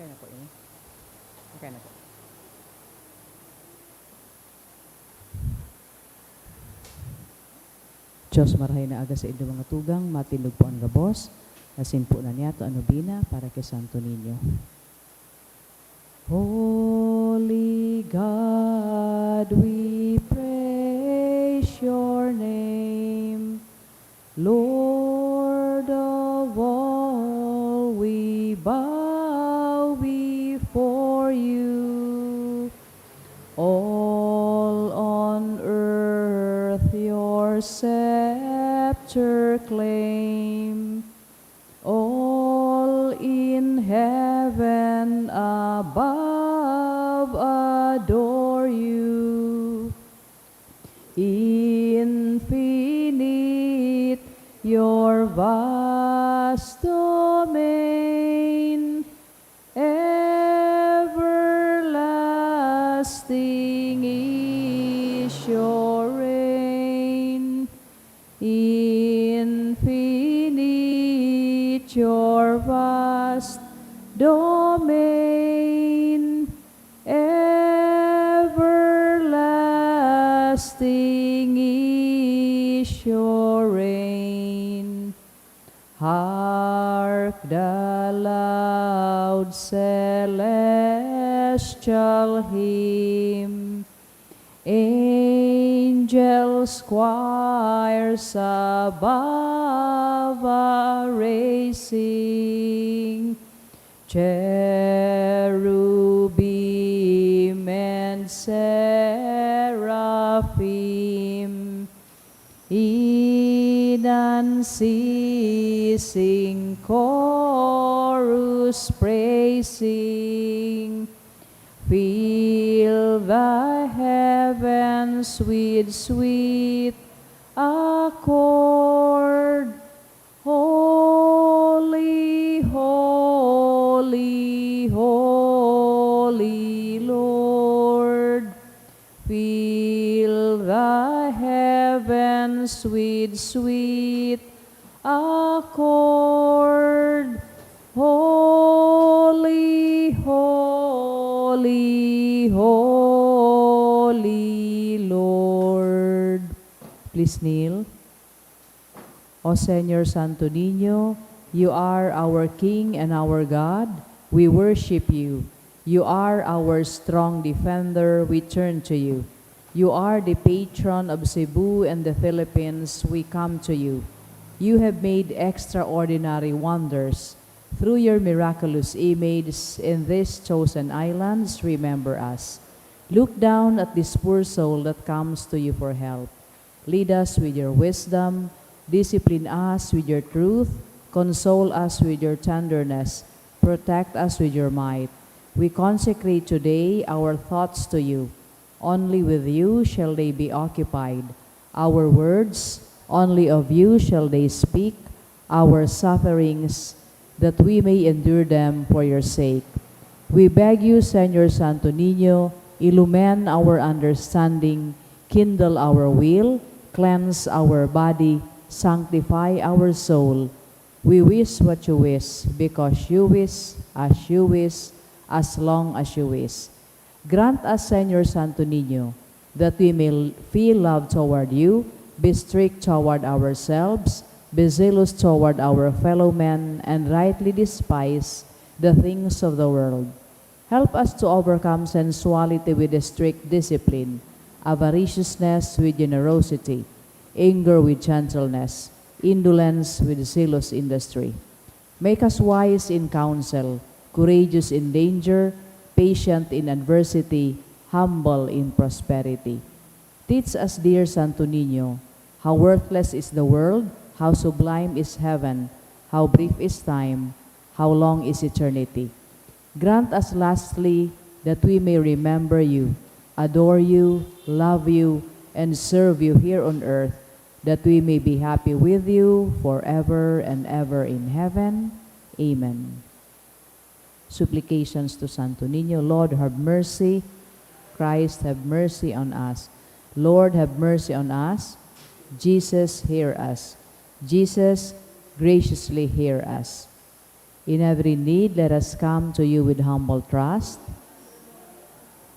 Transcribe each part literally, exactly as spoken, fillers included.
Okay na po, eh. Okay na po. Diyos, marahay na aga sa inyong mga tugang, matindog po ang gabos, asin po na niya to ano bina para kay Santo Niño. Holy God, we praise your name. Lord of all, we bow before you. All on earth your scepter claim. All in heaven above adore you. Infinite your vast domain, everlasting is your reign. Infinite your vast domain, everlasting is your reign. Hark the loud celestial hymn, angels choirs above are raising, cherubim and seraphim, in unceasing chorus praising, fill the heavens with sweet accord. Holy, holy, holy Lord, fill the heavens with sweet accord. Holy, holy, holy Lord. Please kneel. O Señor Santo Niño, you are our King and our God. We worship you. You are our strong defender. We turn to you. You are the patron of Cebu and the Philippines. We come to you. You have made extraordinary wonders. Through your miraculous image in these chosen islands, remember us. Look down at this poor soul that comes to you for help. Lead us with your wisdom, discipline us with your truth, console us with your tenderness, protect us with your might. We consecrate today our thoughts to you. Only with you shall they be occupied. Our words, only of you shall they speak. Our sufferings, that we may endure them for your sake. We beg you, Señor Santo Niño, illumine our understanding, kindle our will, cleanse our body, sanctify our soul. We wish what you wish, because you wish, as you wish, as long as you wish. Grant us, Señor Santo Niño, that we may l-, feel love toward you, be strict toward ourselves, be zealous toward our fellow men, and rightly despise the things of the world. Help us to overcome sensuality with strict discipline, avariciousness with generosity, anger with gentleness, indolence with zealous industry. Make us wise in counsel, courageous in danger, patient in adversity, humble in prosperity. Teach us, dear Santo Niño, how worthless is the world, how sublime is heaven, how brief is time, how long is eternity. Grant us lastly that we may remember you, adore you, love you, and serve you here on earth, that we may be happy with you forever and ever in heaven. Amen. Supplications to Santo Niño. Lord, have mercy. Christ, have mercy on us. Lord, have mercy on us. Jesus, hear us. Jesus, graciously hear us. In every need, let us come to you with humble trust.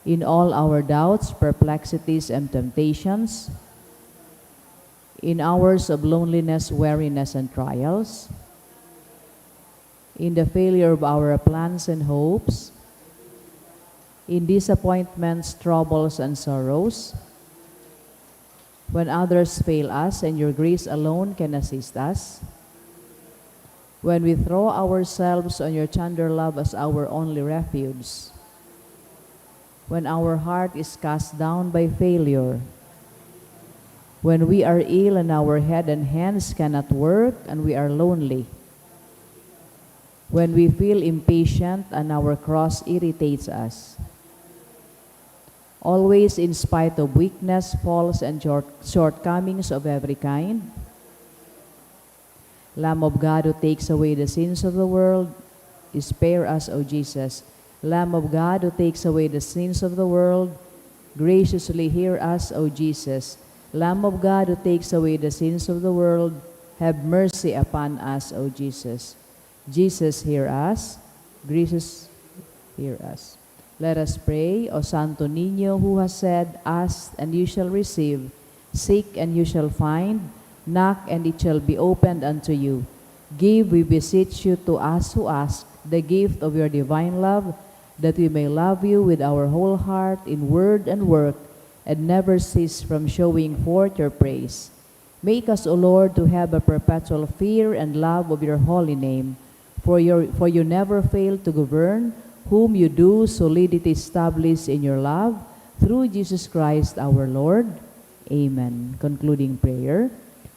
In all our doubts, perplexities, and temptations, in hours of loneliness, weariness, and trials, in the failure of our plans and hopes, in disappointments, troubles, and sorrows, when others fail us and your grace alone can assist us, when we throw ourselves on your tender love as our only refuge, when our heart is cast down by failure, when we are ill and our head and hands cannot work and we are lonely, when we feel impatient and our cross irritates us, always in spite of weakness, faults, and short-, shortcomings of every kind. Lamb of God who takes away the sins of the world, spare us, O Jesus. Lamb of God who takes away the sins of the world, graciously hear us, O Jesus. Lamb of God who takes away the sins of the world, have mercy upon us, O Jesus. Jesus, hear us. Jesus, hear us. Let us pray. O Santo Niño, who has said, "Ask and you shall receive, seek and you shall find, knock and it shall be opened unto you." Give, we beseech you, to us who ask, the gift of your divine love, that we may love you with our whole heart in word and work, and never cease from showing forth your praise. Make us, O Lord, to have a perpetual fear and love of your holy name, for your, for you never fail to govern whom you do solidity establish in your love, through Jesus Christ our Lord. Amen. Concluding prayer.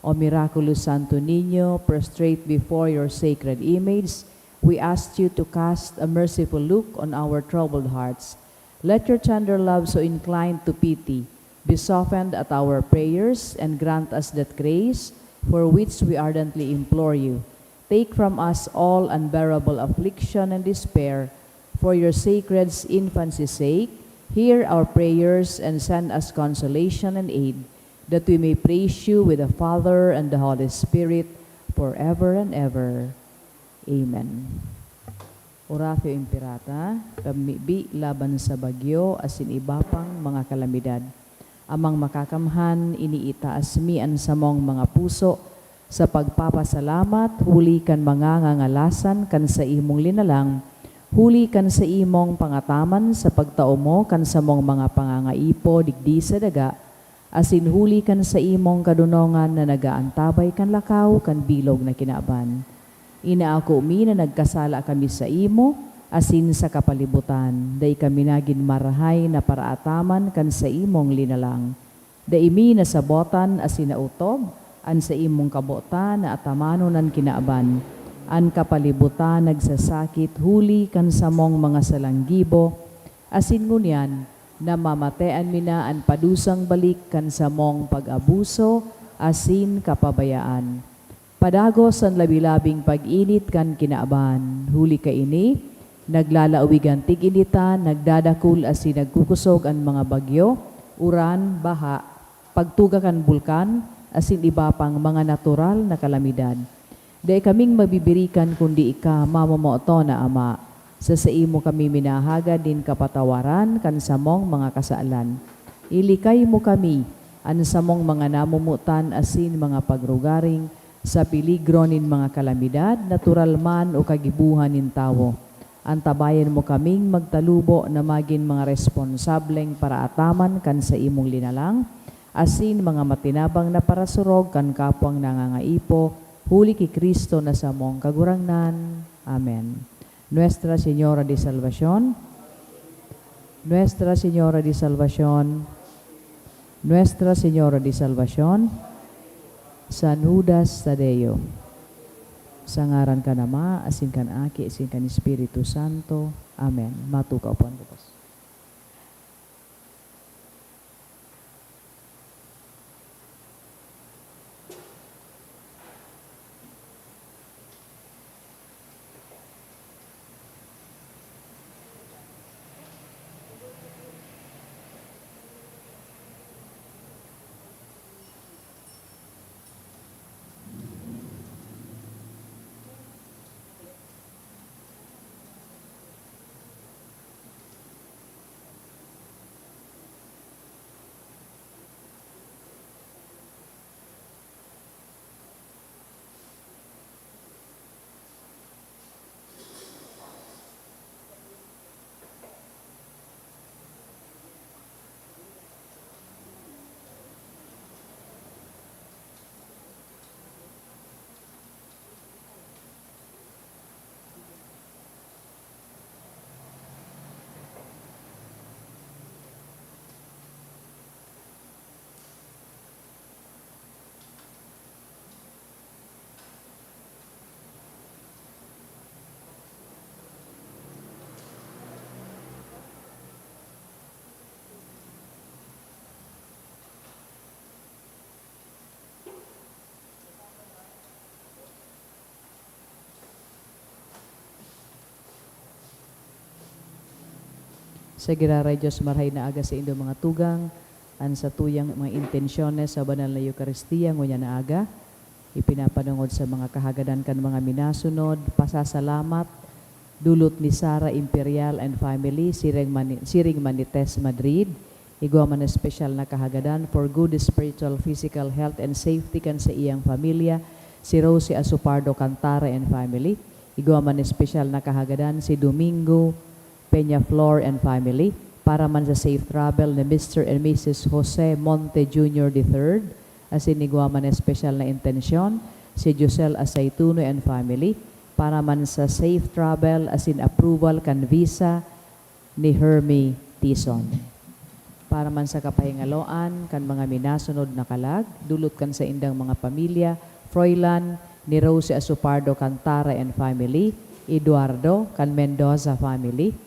O miraculous Santo Niño, prostrate before your sacred image, we ask you to cast a merciful look on our troubled hearts. Let your tender love, so inclined to pity, be softened at our prayers, and grant us that grace for which we ardently implore you. Take from us all unbearable affliction and despair. For your sacred infancy's sake, hear our prayers and send us consolation and aid, that we may praise you with the Father and the Holy Spirit forever and ever. Amen. Oratio Imperata, pamibi laban sa bagyo asin iba pang mga kalamidad. Amang Makakamhan, iniitaas mi an samong mga puso sa pagpapasalamat huli kan mga ngangalasan kan saimong linalang, huli kan saimong pangataman sa pagtao mo kan samong mga pangangaipo digdi sa daga, asin huli kan saimong kadonongan na nag-aantabay kan lakaw kan bilog na kinaban. Inaako mi na nagkasala kami saimo asin sa kapalibutan, dai kami nagin marahay na paraataman kan saimong linalang. Dai mi nasabotan asin naotob an saimong kabotan na atamanon an kinaban. An kapalibutan nagsasakit huli kan samong mga salang gibo, asin ngunyan namamatean mi na an padusang balik kan samong pag-abuso asin kapabayaan. Padagos an labi-labing pag-init kan kinaban. Huli kaini, naglalawig an tig-initan, nagdadakul asin nagkukosog an mga bagyo, uran, baha, pagtuga kan bulkan, asin iba pang mga natural na kalamidad. Dai kaming mabibirikan kundi ika, mamomoton na Ama. Sa saimo kami minahagad nin kapatawaran kan samong mga kasalan. Ilikay mo kami, an samong mga namomotan asin mga pagrugaring, sa peligro nin mga kalamidad, natural man o kagibohan nin tawo. Antabayan mo kaming magtalubo na magin mga responsableng paraataman kan saimong linalang, asin mga matinabang na parasurog kan kapwang nangangaipo, huli ki Cristo na samong Kagurangnan. Amen. Nuestra Señora de Salvacion, Nuestra Señora de Salvacion, Nuestra Señora de Salvacion, San Judas Tadeo. Sa ngaran kan Ama, asin kan Aki, asin kan Espiritu Santo. Amen. Matukaw po an gabos. Sa giraray Diyos, marhay na aga sa indong mga tugang, an satuyang mga intensyones sa banal na Eukaristia ngunyan na aga, ipinapanongod sa mga kahagadan kan mga minasunod, pasasalamat, dulot ni Sara Imperial and family, siring man ni, siring man ni Tess Madrid, igwa man espesyal na kahagadan for good spiritual, physical health and safety kan sa iyang pamilya, si Rosie Asopardo Cantara and family, igwa man espesyal na kahagadan si Domingo Peñaflor and family, para man sa safe travel ni Mister and Missus Jose Monte Junior the third, asin igwa man espesyal na intensyon, si Josel Aceituno and family, para man sa safe travel asin approval kan visa ni Hermie Tison. Para man sa kapahingaloan kan mga minasunod na kalag, dulot kan saindang mga pamilya, Froilan ni Rosie Asopardo Cantara and family, Eduardo kan Mendoza family,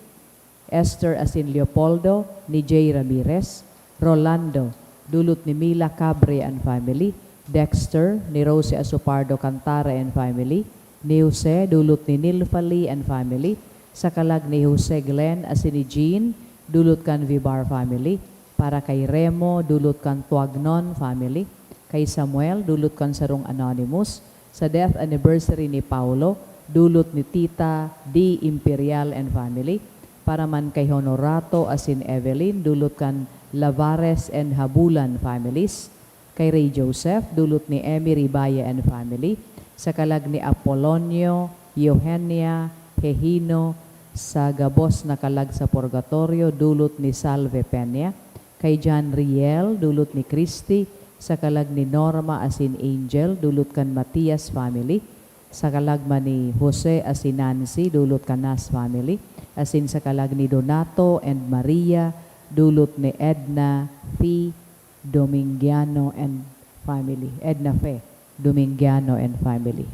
Esther asin Leopoldo ni Jay Ramirez, Rolando, dulot ni Mila Cabre and family, Dexter ni Rosie Asopardo Cantara and family, ni Jose, dulot ni Nilfali and family, sa kalag ni Jose Glenn asin ni Jean, dulot kan Vibar family, para kay Remo, dulot kan Tuagnon family, kay Samuel, dulot kan sarong anonymous, sa death anniversary ni Paulo, dulot ni Tita D Imperial and family, para man kay Honorato asin Evelyn, dulot kan Lavares and Habulan families, kay Ray Joseph, dulot ni Emmy Ribaya and family, sa kalag ni Apolonio, Eugenia, Hehino, sa gabos na kalag sa purgatorio, dulot ni Salve Peña, kay John Riel, dulot ni Christy, sa kalag ni Norma asin Angel, dulot kan Matias family, sa kalag man ni Jose asin Nancy, dulot kan Nas family, asin sa kalag ni Donato and Maria, dulot ni Edna Fee Domingiano and family. Edna Fe Domingiano and family.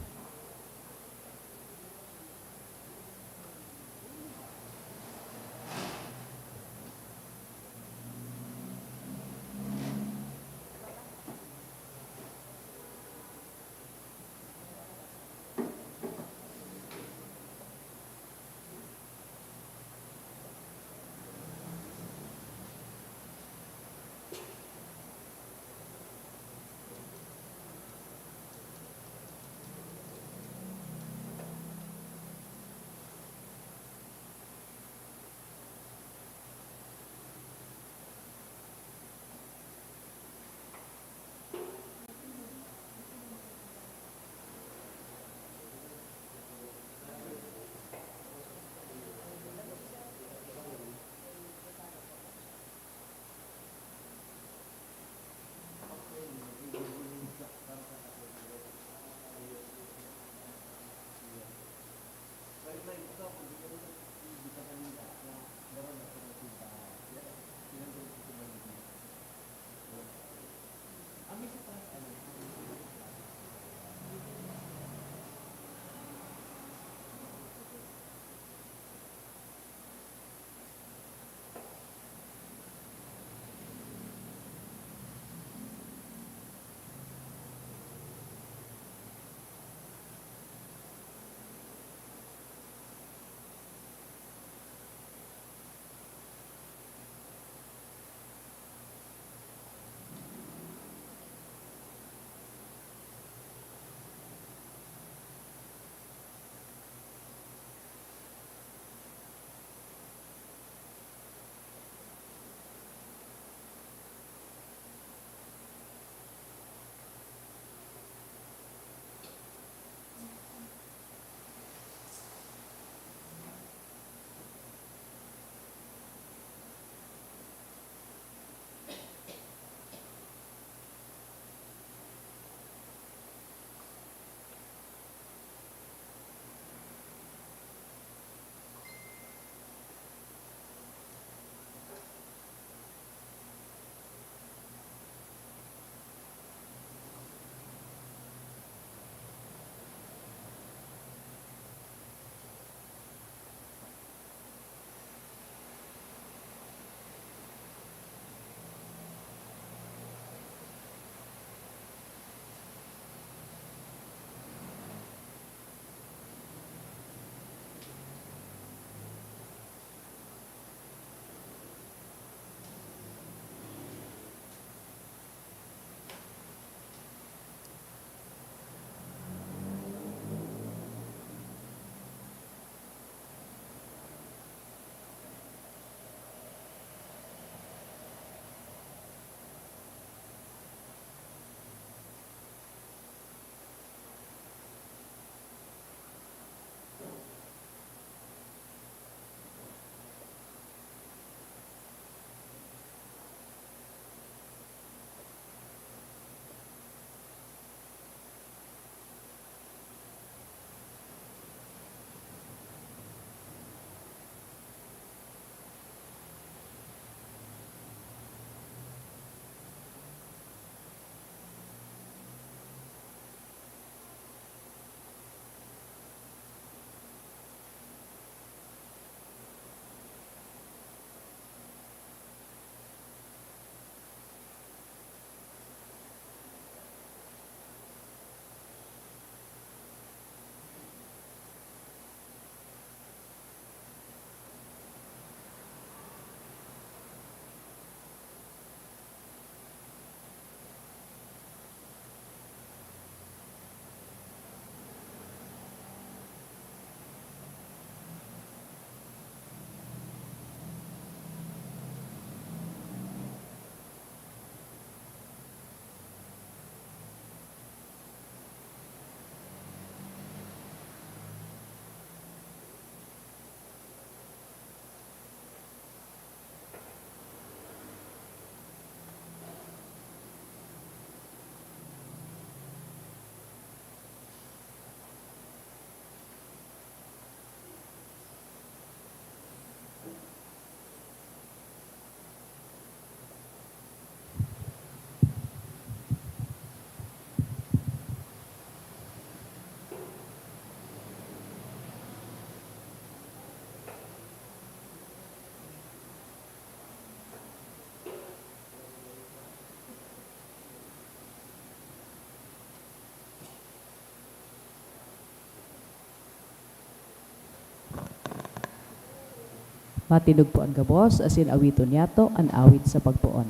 Matinog po an gabos, asin awiton niyato an awit sa pagpoon.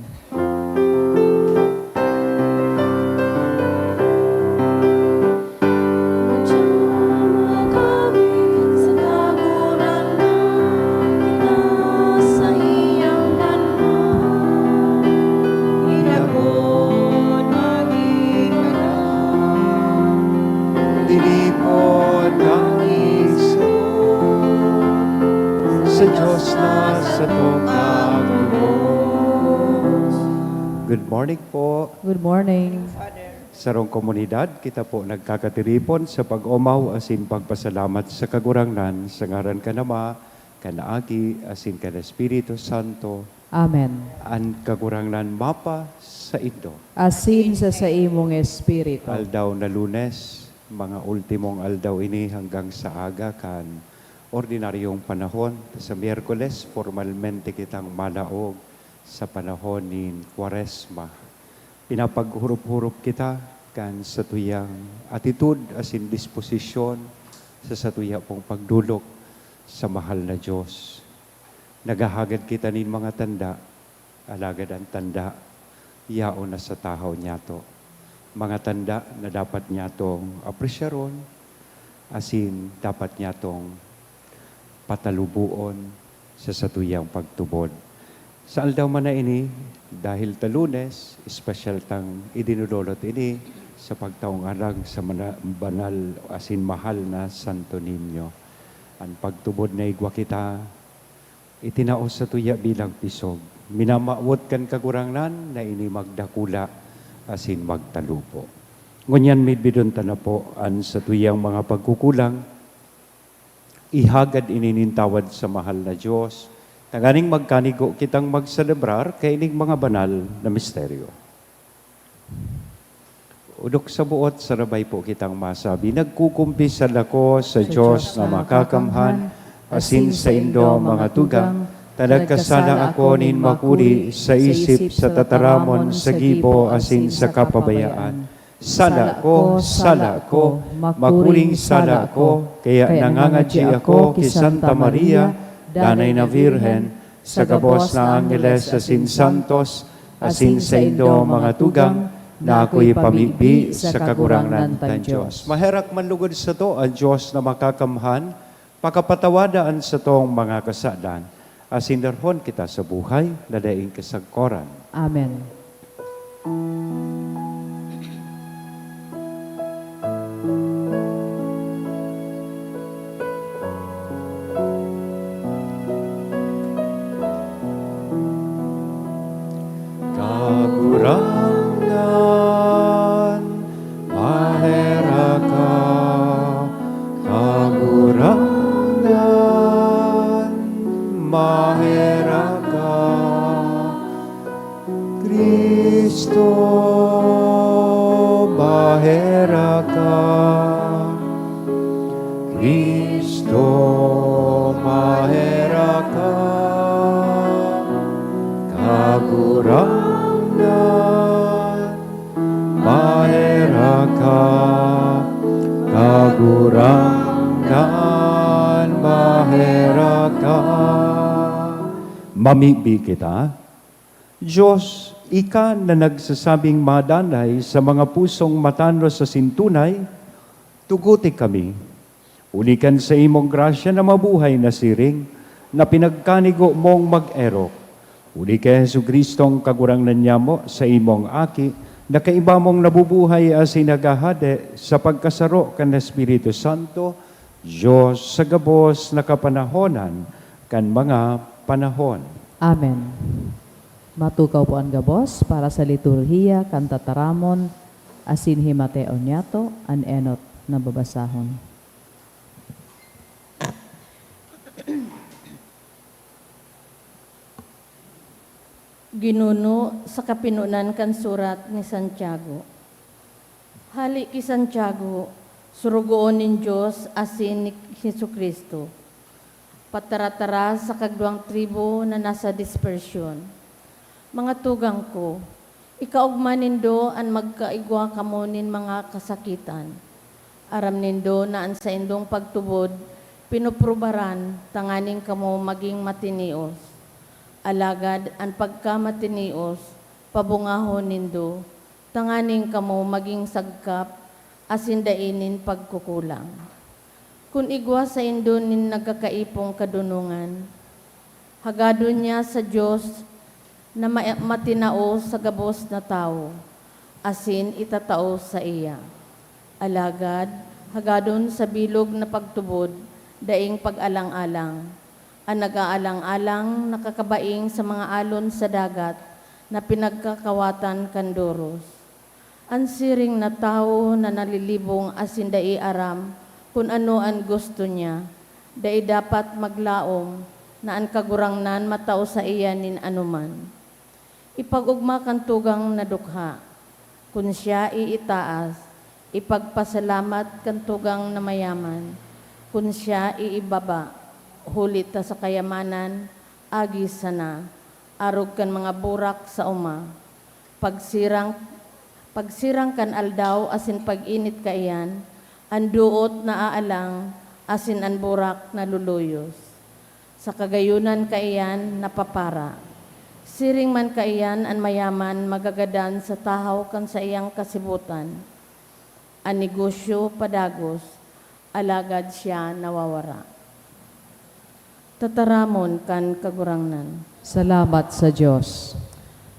Sa Diyos na sa Good morning po. Good morning. Sarong komunidad, kita po nagkakatiripon sa pag-omaw asin pagpasalamat sa Kagurangnan, sa ngaran kan Ama, kan Aki, asin kan Espiritu Santo. Amen. An Kagurangnan mapa saindo. Asin sa saimong espiritu. Aldaw na Lunes, mga ultimong aldaw ini hanggang sa aga kan ordinaryong panahon. Sa Miyerkules, formalmente kitang malaog sa panahon nin Kwaresma. Pinapaghurup-hurup kita kan satuyang atitod asin disposisyon sa satuya pong pagdolok sa mahal na Diyos. Naghahagad kita nin mga tanda, alagad an tanda, yaon na sa tahaw niyato. Mga tanda na dapat niyatong apresyaron, asin dapat niyatong pataluboon sa satuyang pagtubod. Sa aldaw man na ini, dahil ta Lunes, espesyal tang idinodolot ini sa pagtaong arang sa mana-, banal asin mahal na Santo Niño. An pagtubod na igwa kita, itinao satuya bilang pisog. Minamawot kan Kagurangnan na ini magdakula asin magtalubo. Ngunyan, midbidon ta na po an satuyang mga pagkukulang. Ihagad ini nin tawad sa mahal na Diyos, tanganing magkanigo kitang magselebrar kaining mga banal na misteryo. Odok sa buot, sarabay po kitang masabi, nagkukumpisal ako sa Diyos na makakamhan, asin saindo, mga tugang, ta nagkasala ako nin makuri sa isip, sa tataramon, sa gibo, asin sa kapabayaan. Sala ko, sala ko, makuring sala ko, kaya nangangadyi ako ki Santa Maria, Danay na Birhen, sa gabos na angheles asin santos, asin saindo, mga tugang, na ako'y pamibi sa Kagurangnan tang Diyos. Maherak man lugod sato an Diyos na makakamhan, pakapatawada an satong mga kasalan, asin darhon kita sa buhay na daing kasagkoran. Amen. Kagurangnan, maherak ka. Kagurangnan, maherak ka. Cristo, maherak ka. Cristo, maherak ka. Kagurangnan, maherak ka. Kagurangnan, maherak ka. Mamibi kita. Diyos, ika na nagsasabing madanay sa mga pusong matanos asin tunay, tuguti kami, huli kan saimong grasya na mabuhay na siring, na pinagkanigo mong mag-erok. Huli ki Jesu-Cristong Kagurangnan nyamo, saimong Aki, na kaiba mong nabubuhay asin naghahade sa pagkasaro kan Espiritu Santo, Diyos sa gabos na kapanahonan kan mga panahon. Amen. Matukaw po an gabos para sa liturhiya kan tataramon asin himateon niyato, an enot na babasahon. Ginuno sa kapinonan kan surat ni Santiago. Hale ki Santiago, sorogoon nin Dios asin ni Jesu-Cristo. Pataratara sa kagduwang tribu na nasa dispersyon. Mga tugang ko, ikaogma nindo an magkaigwa kamo nin mga kasakitan. Aram nindo na an saindong pagtubod Pinuprubaran tanganing kamo magin matinios. Alagad an pagkamatinios pabungahon nindo, tanganing kamo magin sagkap asin dai nin pagkukulang. Kun igwa saindo nin nagkakaipong kadonongan, hagadon niya sa Dios na ma-, matinao sa gabos na tawo, asin itatao saiya. Alagad hagadon sa bilog na pagtubod, daing pag-alang-alang. An nag-aalang-alang nakakabaing sa mga alon sa dagat na pinagkakawatan kan doros. An siring na tawo na nalilibong asin dai aram kun ano an gusto niya, dai dapat maglaom na an Kagurangnan matao saiya nin anoman. Ipag-ogma kan tugang na dukha, kun siya iitaas; ipagpasalamat kan tugang na mayaman, kun siya iibaba; huli ta sa kayamanan, agi sana, arog kan mga burak sa oma. Pagsirang, pagsirang kan aldaw asin pag-init kaiyan, an doot naaalang asin an burak naluluyos. Sa kagayonan kaiyan napapara. Siring man kaiyan an mayaman magagadan sa tahaw kan saiyang kasibotan. An negosyo padagos, alagad siya nawawara. Tataramon kan Kagurangnan. Salamat sa Dios.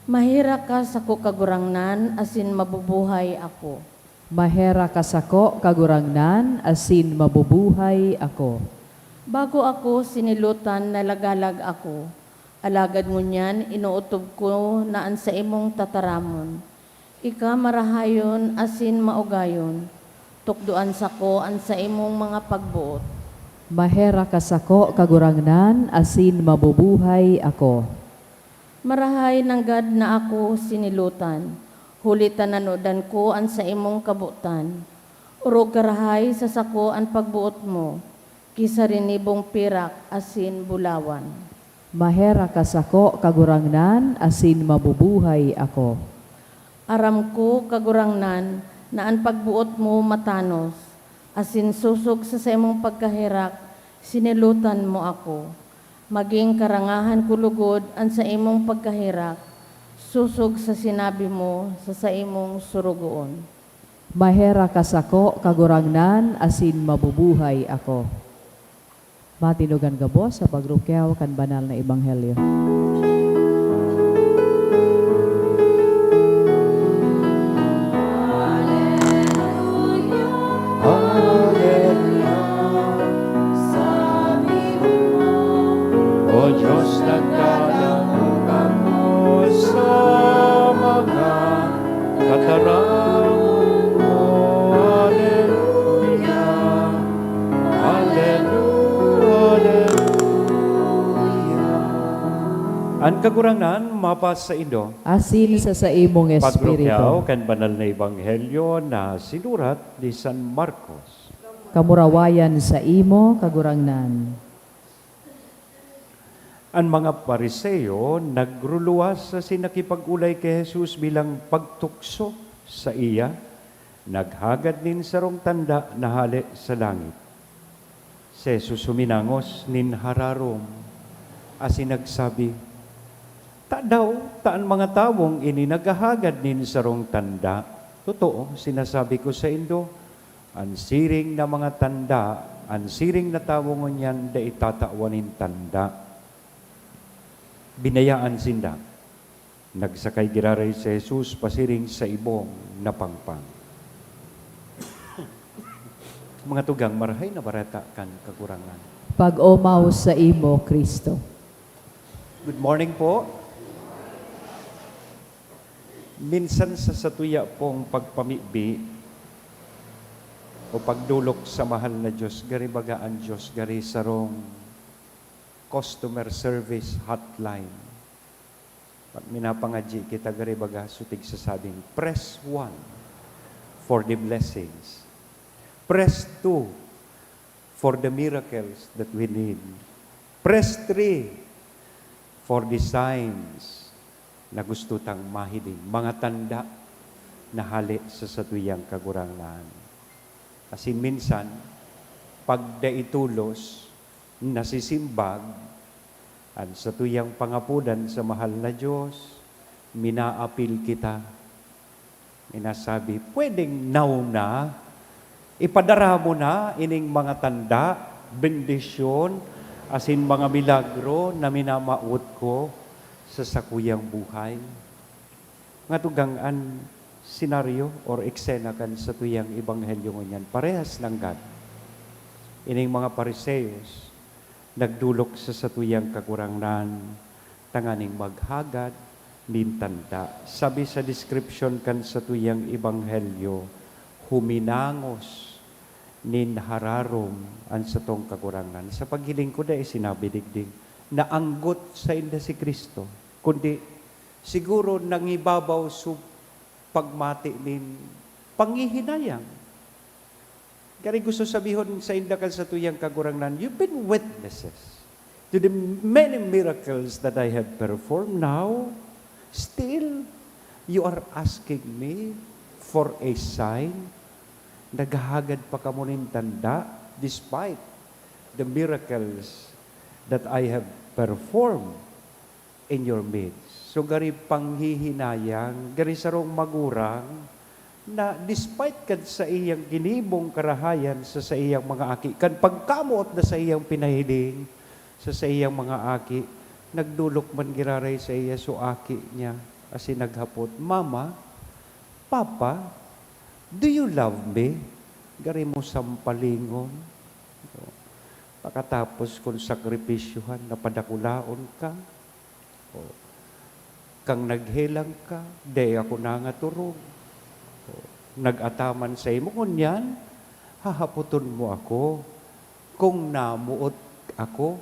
Maherak ka sako, Kagurangnan, asin mabubuhay ako. Maherak ka sako, Kagurangnan, asin mabubuhay ako. Bago ako sinilotan, nalagalag ako, alagad ngunyan inootob ko na an saimong tataramon. Ika marahayon asin maugayon, tukdoan sako an saimong mga pagboot. Maherak ka sako, Kagurangnan, asin mabubuhay ako. Marahay nanggad na ako sinilotan, huli ta nanodan ko an saimong kabotan. Orog karahay sa sako an pagboot mo, ki sa rinibong pirak asin bulawan. Maherak ka sako, Kagurangnan, asin mabubuhay ako. Aram ko, Kagurangnan, na an pagboot mo matanos, asin sosog sa saimong pagkaherak, sinilotan mo ako. Magin karangahan ko logod an saimong pagkaherak, sosog sa sinabi mo sa saimong sorogoon. Maherak ka sako, Kagurangnan, asin mabubuhay ako. Matinugan gabos sa pagrukyaw kan banal na ebanghelyo. Hallelujah, hallelujah, sabi mo, O Diyos, nagkalaog ako sa mga tataramon mo. Hallelujah, hallelujah, hallelujah. An Kagurangnan mapasaindo. Asin sa saimong espiritu. Pagrukyaw kan banal na ebanghelyo na sinurat ni San Marcos. Kamurawayan saimo, Kagurangnan. An mga Fariseo nagruluwas asin nakipag-olay ki Jesus bilang pagtukso saiya. Naghagad nin sarong tanda na hale sa langit. Si Jesus huminangos nin hararom asin nagsabi, "Tadaw ta an mga tawong ini naghahagad nin sarong tanda? Totoo, sinasabi ko saindo, an siring na mga tanda, an siring na tawo ngunyan dai tatawan nin tanda." Binayaan sinda. Nagsakay giraray si Jesus pasiring sa ibong na pangpang. Mga tugang, Marahay na Bareta kan Kagurangnan. Pag-omaw saimo, Cristo. Good morning po. Minsan sa satuya pong pagpamibi o pagdolok sa mahal na Diyos, gari baga an Diyos gari sarong customer service hotline. Pag minapangadyi kita, gari baga so tigsasabing, "Press one for the blessings. Press two for the miracles that we need. Press three for the signs na gusto tang mahiling, mga tanda na hale sa satuyang Kagurangnan." Asin minsan, pagdai tolos, nasisimbag an satuyang pangapodan sa mahal na Dios, minaapil kita. Minasabi, "Pwedeng now na, ipadara mo na ining mga tanda, bendisyon, asin mga milagro na minamawot ko sa sakuyang buhay." Nga tugang an senaryo or eksena kan satuyang ebanghelyo ngunyan, parehas nanggad. Ining mga Fariseos nagdolok sa satuyang Kagurangnan tanganing maghagad nin tanda. Sabi sa description kan satuyang ebanghelyo, huminangos nin hararom an satong Kagurangnan. Sa paghiling ko, dai sinabi digdi na anggot sainda si Cristo, kundi siguro nangibabaw su pagmati nin panghihinayang. Gari gusto sabihon sainda kan satuyang Kagurangnan, "You've been witnesses to the many miracles that I have performed. Now, still, you are asking me for a sign?" Naghahagad pa kamo nin tanda despite the miracles that I have performed in your midst. So, gari panghihinayang, gari sarong magurang na despite kan saiyang ginibong karahayan sa saiyang mga aki, kan pagkamoot na saiyang pinahiling sa saiyang mga aki, nagdolok man giraray saiya so aki niya, asin naghapot, "Mama, Papa, do you love me?" Gari mo sampalingon. Pakatapos kong sakripisyohan, napadakulaon ka. O, kang naghelang ka, dai ako nangatorog. O, nag-ataman saimo, ngunyan, hahapoton mo ako kung namoot ako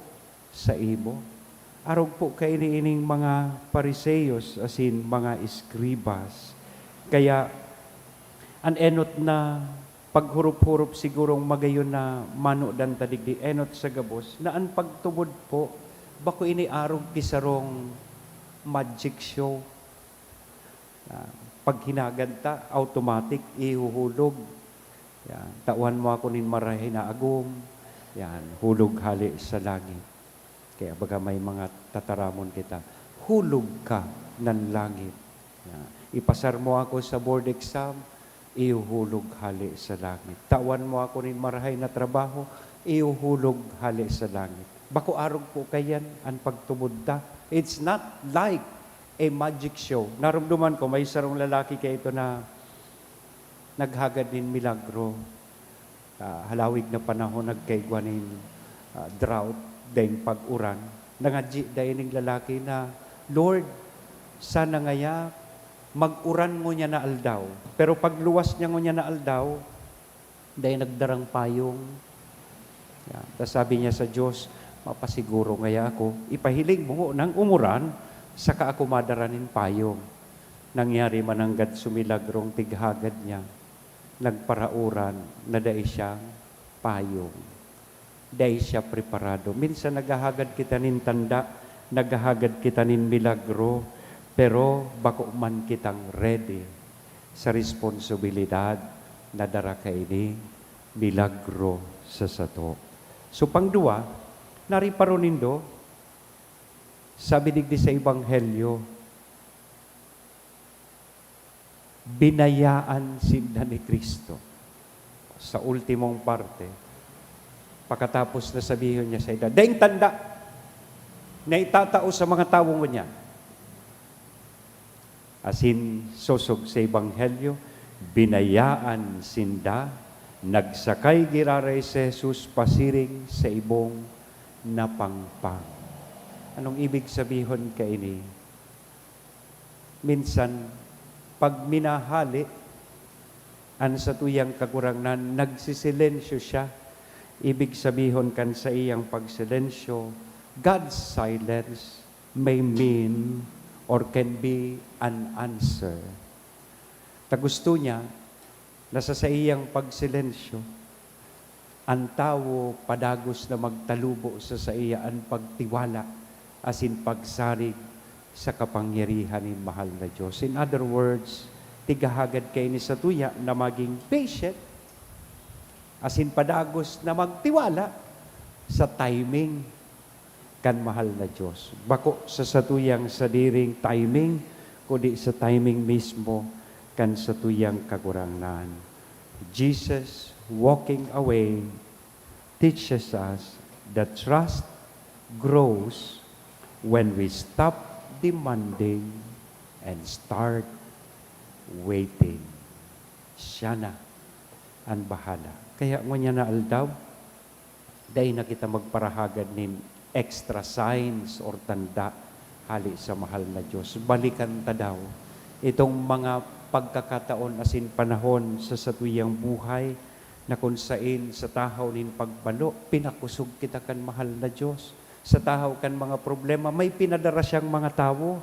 saimo. Arog po kaini ining mga Fariseos asin mga eskribas. Kaya, an enot na paghurup-hurup sigurong magayon na manodan ta digdi, enot sa gabos, na an pagtubod po, bako ini arog ki sarong magic show. Ah, pag hinagad ta, automatic, ihuhulog. Yan. "Tawan mo ako nin marahay na agom." Yan, hulog hale sa langit. Kaya baga may mga tataramon kita, "Hulog ka nan langit." Yan. "Ipasar mo ako sa board exam." Ihuhulog hale sa langit. "Tawan mo ako nin marahay na trabaho." Ihuhulog hale sa langit. Bako arog po kaiyan an pagtubod ta. It's not like a magic show. Naromdoman ko, may sarong lalaki kaito na naghagad nin milagro. Ah, halawig na panahon, nagkaigwa nin, ah, drought, daing pag-uran. Nangadyi daing lalaki na, "Lord, sana ngaya mag-uran ngunyan na aldaw." Pero pagluwas niya ngunyan na aldaw, dai nagdarang payong. Yan. Tas sabi niya sa Diyos, "Mapasiguro ngaya ako, ipahiling mo ngunang umuran, saka ako madara nin payong." Nangyari mananggad so milagrong tighagad niya, nagparauran na dai siyang payong. Dai siya preparado. Minsan naghahagad kita nin tanda, naghahagad kita nin milagro, pero bako man kitang ready sa responsibilidad na dara kaini milagro sa sato. So, pangduwa, nariparo nindo, sabi digdi sa Ebanghelyo, binayaan sinda ni Cristo. Sa ultimong parte, pakatapos na sabihon niya sainda, "Daing tanda na itatao sa mga tawo ngunyan." Asin sosog sa Ebanghelyo, binayaan sinda, nagsakay giraray si Jesus pasiring sa ibong na pangpang. Anong ibig sabihon kaini? Minsan, pag minahali an satuyang Kagurangnan, nagsisilensyo siya. Ibig sabihon kan saiyang pagsilensyo, God's silence may mean or can be an answer. Ta gusto niya na sa saiyang pagsilensyo, an tawo padagos na magtalubo sa saiya an pagtiwala asin pagsarig sa kapangyarihan nin mahal na Dios. In other words, tighahagad kaini satuya na magin patient asin padagos na magtiwala sa timing kan mahal na Dios. Bako sa satuyang sadiring timing, kundi sa timing mismo kan satuyang Kagurangnan. Jesus walking away teaches us that trust grows when we stop demanding and start waiting. Siya na an bahala. Kaya ngunyan na aldaw, dai na kita magparahagad nin extra signs or tanda hali sa mahal na Dios. Balikan ta daw itong mga pagkakataon asin panahon sa satuyang buhay na kun sain sa tahaw nin pagbalo, pinakosog kita kan mahal na Dios. Sa tahaw kan mga problema, may pinadara siyang mga tawo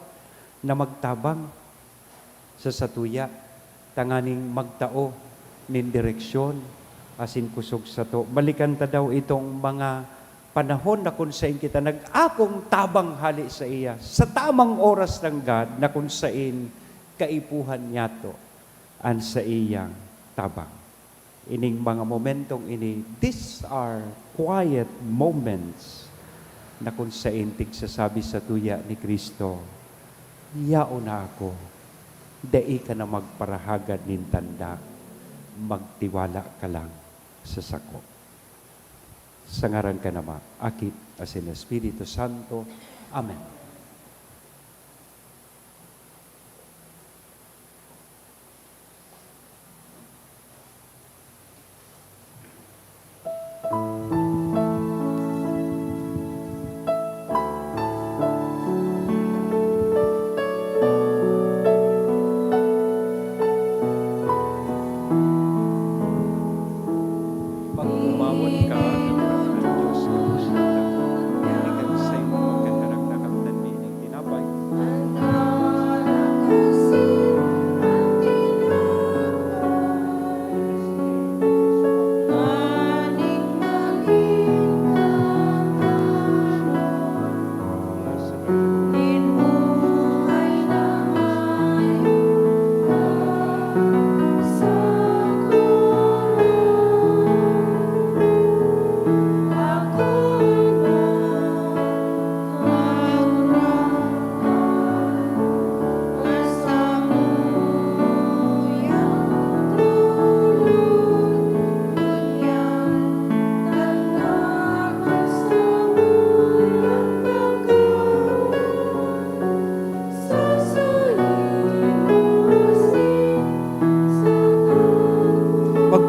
na magtabang sa satuya, tanganing magtao nin direksyon asin kosog sato. Balikan ta daw itong mga panahon na kun sain kita nag-akong tabang hali saiya, sa tamang oras nanggad na kun sain kaipuhan niyato an saiyang tabang. Ining mga momentong ini, these are quiet moments na kun sain tigsasabi satuya ni Cristo, "Yaon na ako, dai ka na magparahagad nin tanda, magtiwala ka lang sa sako." Sa ngaran kan Ama, Aki, asin Espiritu Santo. Amen. Pag-umawon ka, Kagurangnan Dios, gabos na tawo, ikan saimo magkaharagdagap tan mining tinapay.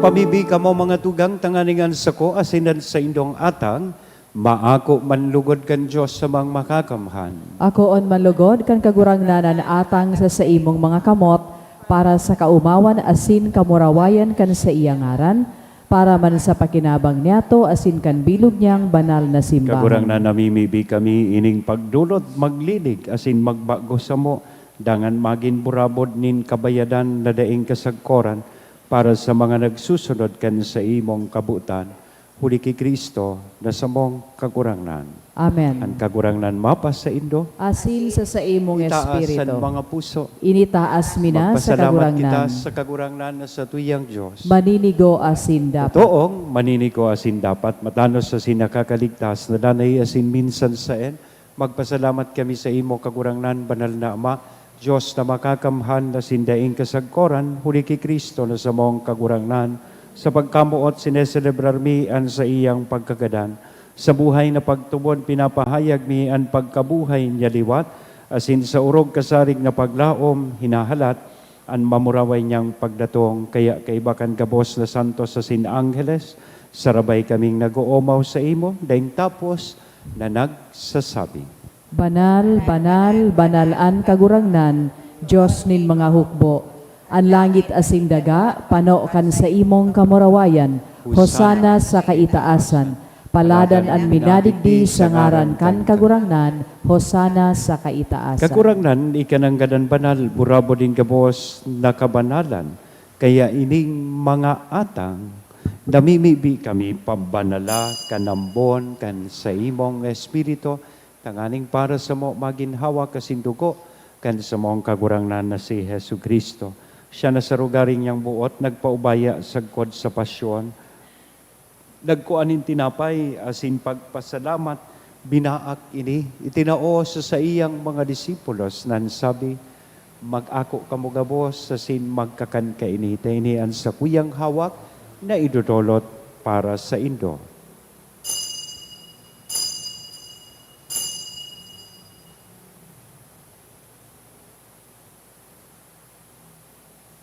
Magpamibi kamo, mga tugang, tanganing an sako asin an saindong atang maako man lugod kan Dios sa mga makakamhan. Akoon man lugod kan Kagurangnan an atang sa saimong mga kamot, para sa kaomawan asin kamurawayan kan saiyang ngaran, para man sa pakinabang niyato asin kan bilog niyang banal na simbahan. Kagurangnan, namimibi kami ining pagdolot, maglinig asin magbago samo, dangan magin burabod nin kabayadan na daing kasagkoran para sa mga nagsusunod kan saimong kabotan, huli ki Cristo na samong Kagurangnan. Amen. An Kagurangnan mapasaindo. Asin sa saimong Itaas an espiritu. Mga puso. Initaas mi na sa Magpasalamat kita Kagurangnan. Sa Kagurangnan na satuyang Dios. Maninigo asin dapat. Totoong maninigo asin dapat, matanos asin nakakaligtas, na danay asin minsan saen. Magpasalamat kami saimo, Kagurangnan, Banal na Ama, Dios na makakamhan asin daing kasagkoran, huli ki Cristo na samong Kagurangnan. Sa pagkamoot, sineselebrar mi an saiyang pagkagadan. Sa buhay na pagtubod, pinapahayag mi an pagkabuhay niya liwat, asin sa orog kasarig na paglaom, hinahalat an mamuraway niyang pagdatong. Kaya kaiba kan gabos na santos asin angheles, sarabay kaming nag-oomaw saimo, daing tapos na nagsasabi, "Banal, banal, banal an Kagurangnan, Dios nin mga hukbo. An langit asin daga pano kan saimong kamurawayan. Hosana sa kaitaasan. Paladan an minadigdi sa ngaran kan Kagurangnan. Hosana sa kaitaasan." Kagurangnan, ika nanggad an banal, burabod nin gabos na kabanalan. Kaya ining mga atang, namimibi kami pabanala kan ambon kan saimong Espiritu, tanganing para samo magin hawak asin dugo kan samong Kagurangnan na si Jesu-Cristo. Siya na sa rogaring niyang boot nagpaubaya sagkod sa pasyon, Nagkua nin tinapay asin pagpasalamat, binaak ini, itinao sa saiyang mga disipulos, nan sabi, "Mag-ako kamo gabos asin magkakan kaini, ta ini an sakuyang hawak na idodolot para saindo."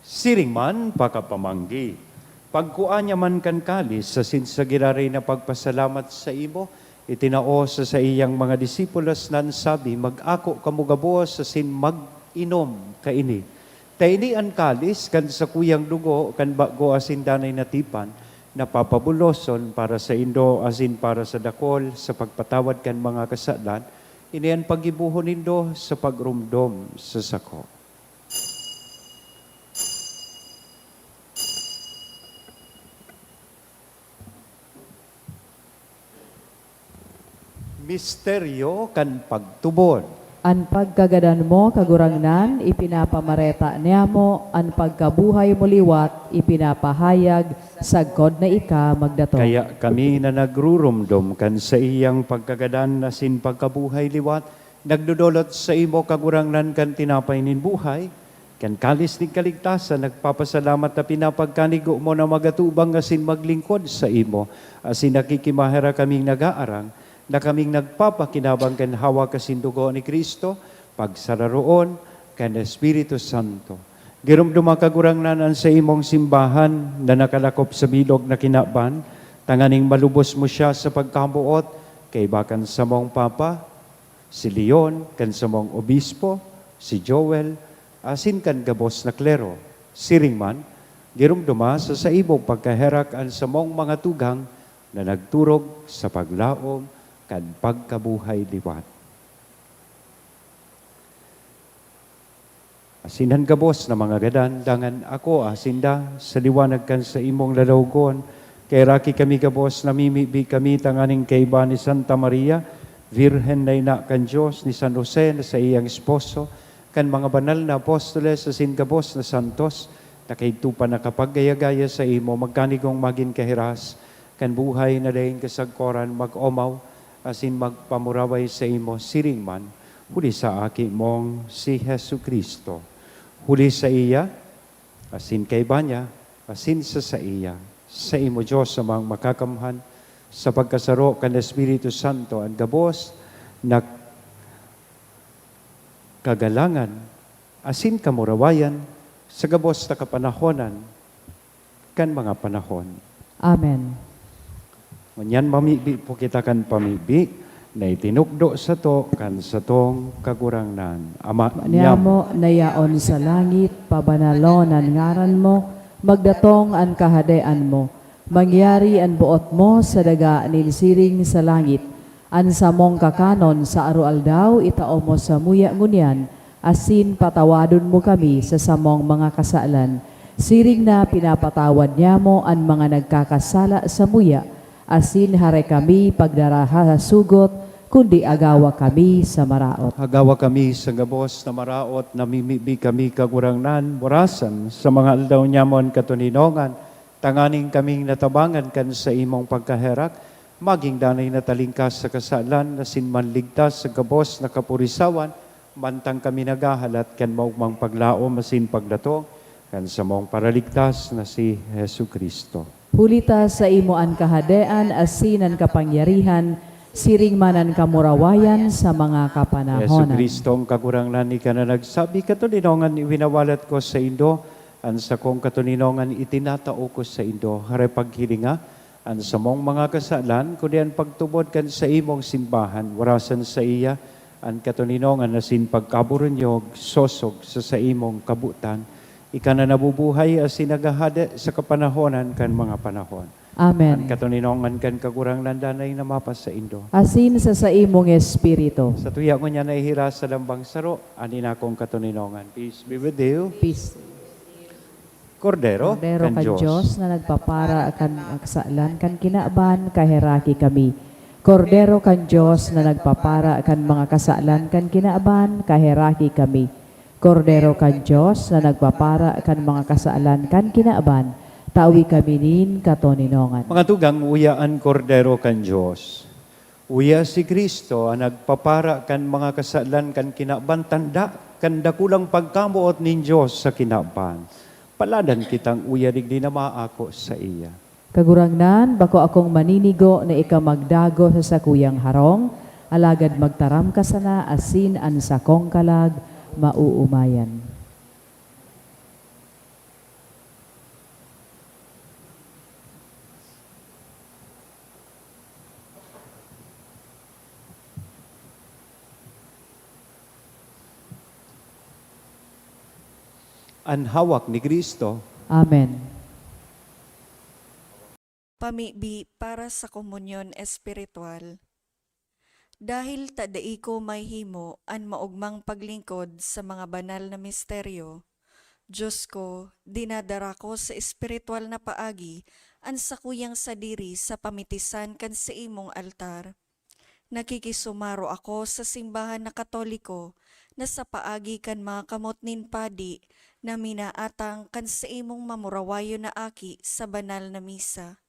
Siring man pakapamanggi, pagkua niya man kan kalis asin sa giraray na pagpasalamat saimo, itinao sa saiyang mga disipulos nan sabi, "Mag-ako kamo gabos asin mag-inom kaini. Ta ini an kalis kan sakuyang dugo kan bago asin danay na tipan, na papabuloson para saindo asin para sa dakol sa pagpatawad kan mga kasalan. Ini an paggibohon nindo sa pagromdom sa sako." Misteryo kan pagtubod. An pagkagadan mo, Kagurangnan, ipinapamareta niamo, an pagkabuhay mo liwat, ipinapahayag, sagkod na ika magdatong. Kaya kami na nagruromdom kan saiyang pagkagadan asin pagkabuhay liwat, nagdodolot saimo, Kagurangnan, kan tinapay nin buhay, kan kalis nin kaligtasan, nagpapasalamat ta pinapagkanigo mo na magatubang asin maglingkod saimo, asin nakikimaherak kaming nagaarang na kaming nagpapakinabang kan hawak asin dugo ni Cristo, pagsararoon kan Espiritu Santo. Giromdoma, Kagurangnan, an saimong simbahan na nakalakop sa bilog na kinaban, tanganing malubos mo siya sa pagkamoot, kaiba kan samong Papa, si Leon, kan samong obispo, si Joel, asin kan gabos na klero. Siring man, giromdoma sa saimong pagkaherak an samong mga tugang na nagturog sa paglaom kan pagkabuhay liwat. Asin an gabos na mga gadan, dangan ako, asin da, sa liwanag kan saimong lalawogon, kaheraki kami gabos, namimibi kami tanganing kaiba ni Santa Maria, Birhen na ina kan Dios, ni San Jose na saiyang esposo, kan mga banal na apostoles asin gabos na santos, na kaidto pa nakapagaya-gaya saimo, magkanigong magin kahiras kan buhay na daing kasagkoran, mag-omaw asin magpamuraway saimo, siring man, huli sa Aki mong si Jesu-Cristo. Huli saiya, asin kaiba niya, asin sa saiya, saimo, Dios Amang Makakamhan, sa pagkasaro kan Espiritu Santo, an gabos na kagalangan asin kamurawayan sa gabos na kapanahonan kan mga panahon. Amen. Ngunyan, mamibi po kita kan pamibi na itinukdo sato kan satong Kagurangnan. Ama niamo na yaon sa langit, pabanalon an ngaran mo, magdatong an kahadean mo, mangyari an boot mo sa daga nin siring sa langit. An samong kakanon sa aroaldaw itao mo samuya ngunyan, asin patawadon mo kami sa samong mga kasalan, siring na pinapatawad niamo an mga nagkakasala samuya, asin hare kami pagdaraha sa sugot, kundi agawa kami sa maraot. Agawa kami sa gabos na maraot, namimibi kami, Kagurangnan, burasan sa mga aldaw niamo an katoninongan, tanganing kaming natabangan kan saimong pagkaherak, magin danay na talingkas sa kasalan, asin manligtas sa gabos na kapurisawan, mantang kami naghahalat kan maogmang paglaom asin pagdatong kan samong Paraligtas na si Jesu-Cristo. Huli ta saimo an kahadean asin an kapangyarihan, siring man an kamurawayan sa mga kapanahonan. Jesu-Cristo, an Kagurangnan, ika na nagsabi, "Katoninongan iwinawalat ko saindo, an sakong katoninongan itinatao ko saindo." Hare, paghilinga an samong mga kasalan, kundi an pagtubod kan saimong simbahan, warasan saiya an katoninongan asin pagkaburunyog, sosog sa saimong kabotan. Ika na nabubuhay asin naghahade sa kapanahonan kan mga panahon. Amen. An katoninongan kan Kagurangnan danay na mapasaindo. Asin sa saimong espiritu. Satuya ngunyan nahihiras sa lambang saro an inakong katoninongan. Peace be with you. Peace. Kordero Kordero kan kan Dios. Dios na nagpapara kan mga kasalan kan kinaban, kaheraki kami. Kordero kan Dios na nagpapara kan mga kasalan kan kinaban, kaheraki kami. Kordero kan Dios na nagpapara kan mga kasalan kan kinaban, Tawi kami nin katoninongan. Mga tugang, uya an Kordero kan Dios. Uya si Cristo an nagpapara kan mga kasalan kan kinaban, tanda kan dakulang pagkamoot nin Dios sa kinaban. Paladan kitang uya digdi na maako saiya. Kagurangnan, bako akong maninigo na ika magdago sa sakuyang harong, alagad magtaram ka sana asin an sakong kalag maoomayan. An hawak ni Cristo. Amen. Pamibi para sa komunyon espiritual. Dahil ta dai ko mahimo an maogmang paglingkod sa mga banal na misteryo, Dios ko, dinadara ko sa espiritual na paagi an sakuyang sadiri sa pamitisan kan saimong altar. Nakikisumaro ako sa simbahan na Katoliko na sa paagi kan mga kamot nin padi na minaatang kan saimong mamurawayon na aki sa banal na misa.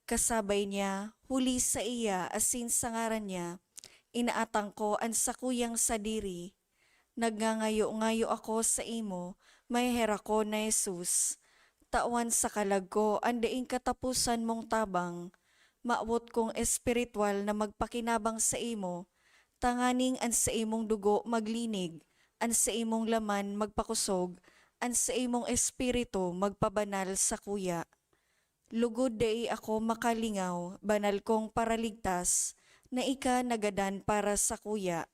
Kasabay niya, huli saiya asin sa ngaran niya, inaatang ko an sakuyang sadiri. Nagngangayo-ngayo ako saimo, maheherakon na Jesus, tawan sa kalag ko an daing kataposan mong tabang. Mawot kong espiritual na magpakinabang saimo, tanganing an saimong dugo maglinig, an saimong laman magpakosog, an saimong espiritu magpabanal sakuya. Lugod dai ako makalingaw, banal kong Paraligtas, na ika nagadan para sakuya.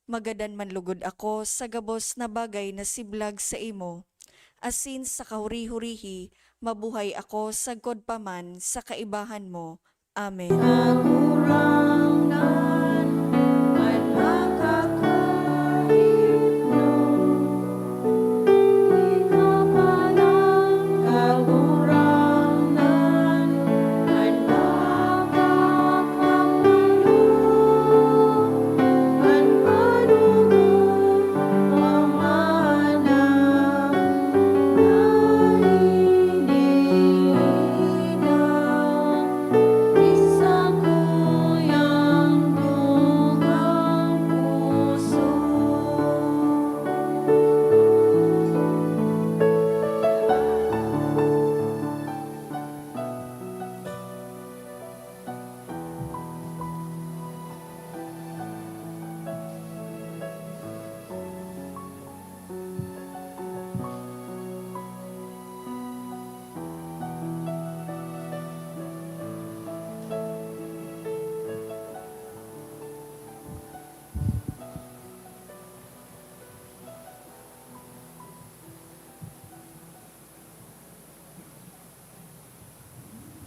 Magadan man lugod ako sa gabos na bagay na siblag saimo, asin sa kahuri-hurihi mabuhay ako sagkod pa man sa kaibahan mo. Amen. Kagurangnan, an makakaipon, ikapalang Kagurangnan, an makakapagmalo, an manugo, pamana, nahihiling.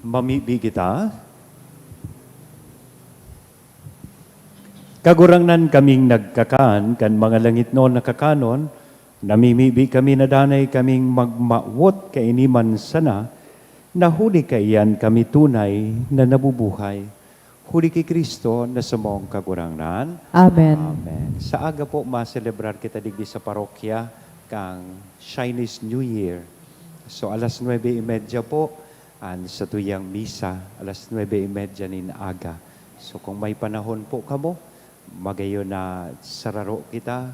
Mamibi kita. Kagurangnan, kaming nagkakan kan mga langitnon na kakanon, namimibi kami na danay kaming magmawot kaini man sana, na huli kaiyan kami tunay na nabubuhay. Huli ki Cristo na samong Kagurangnan. Amen. Amen. Sa aga po, maselebrar kita digdi sa parokya kang Chinese New Year. So, alas nuebe y media po, an satuyang misa, alas nuebe y media nin aga. So, kung may panahon po kamo, magayon na sararo kita,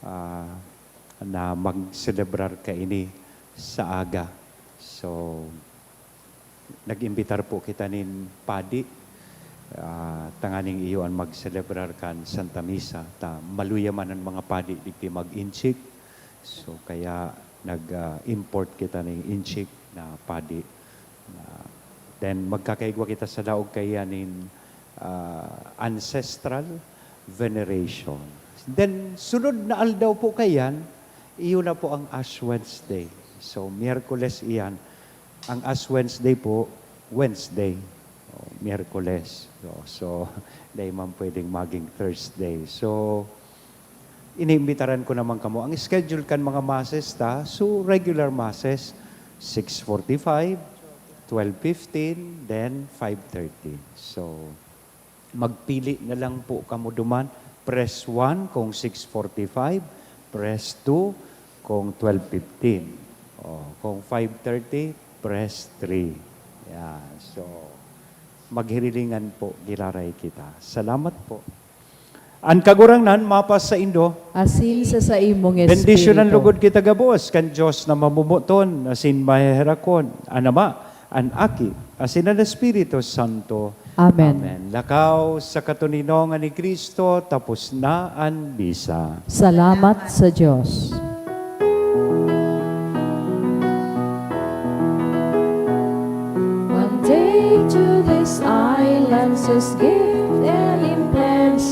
ah, na magselebrar kaini sa aga. So, nag-imbitar po kita nin padi, ah, tanganing iyo an magselebrar kan Santa Misa. Ta maluya man an mga padi digdi mag-inchik. So, kaya nag, ah, import kita nin inchik na padi. Ah, then, magkakaigwa kita sa laog kaiyan nin, ah, ancestral veneration. Then, sunod na aldaw po kaiyan, iyo na po ang Ash Wednesday. So, Miyerkules iyan. Ang Ash Wednesday po, Wednesday. O, Miyerkules. So, so, dai man pwedeng maging Thursday. So, iniimbitaran ko naman kamo. Ang schedule kan mga masses ta, so, regular masses, six forty-five, twelve fifteen, then five thirty. So, magpili na lang po kamo duman. Press one kung six forty-five, press two kung twelve fifteen. O, kung five thirty, Press three. Yan. So, maghirilingan po, giraray kita. Salamat po. An Kagurangnan mapasaindo. Asin sa saimong Bendisyonan espiritu. Lugod kita gabos kan Dios na mamomoton asin maheherakon, an Ama, an Aki, asin an Espiritu Santo. Amen. Amen. Lakaw sa katoninongan ni Cristo, tapos na an misa. Salamat sa Dios. One day to this island, whose gift and implant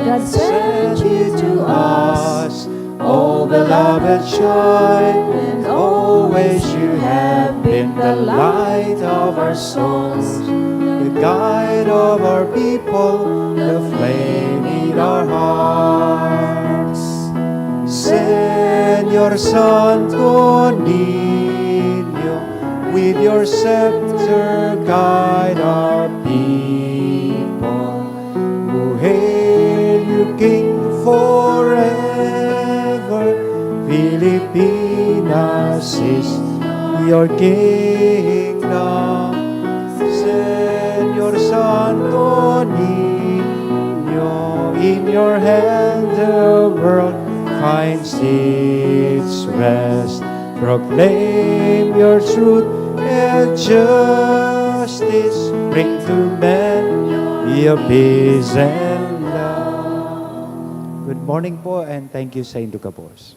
God sent you to us. Oh, beloved child, and always you have been the light of our souls, the guide of our people, the flame in our hearts. Señor Santo Niño, with your scepter guide our people. Who hail you King forever. Filipinas is your kingdom. Señor Santo Niño, in your hand the world finds its rest. Proclaim your truth and justice. Bring to men your peace and love. Good morning po and thank you saindo gabos.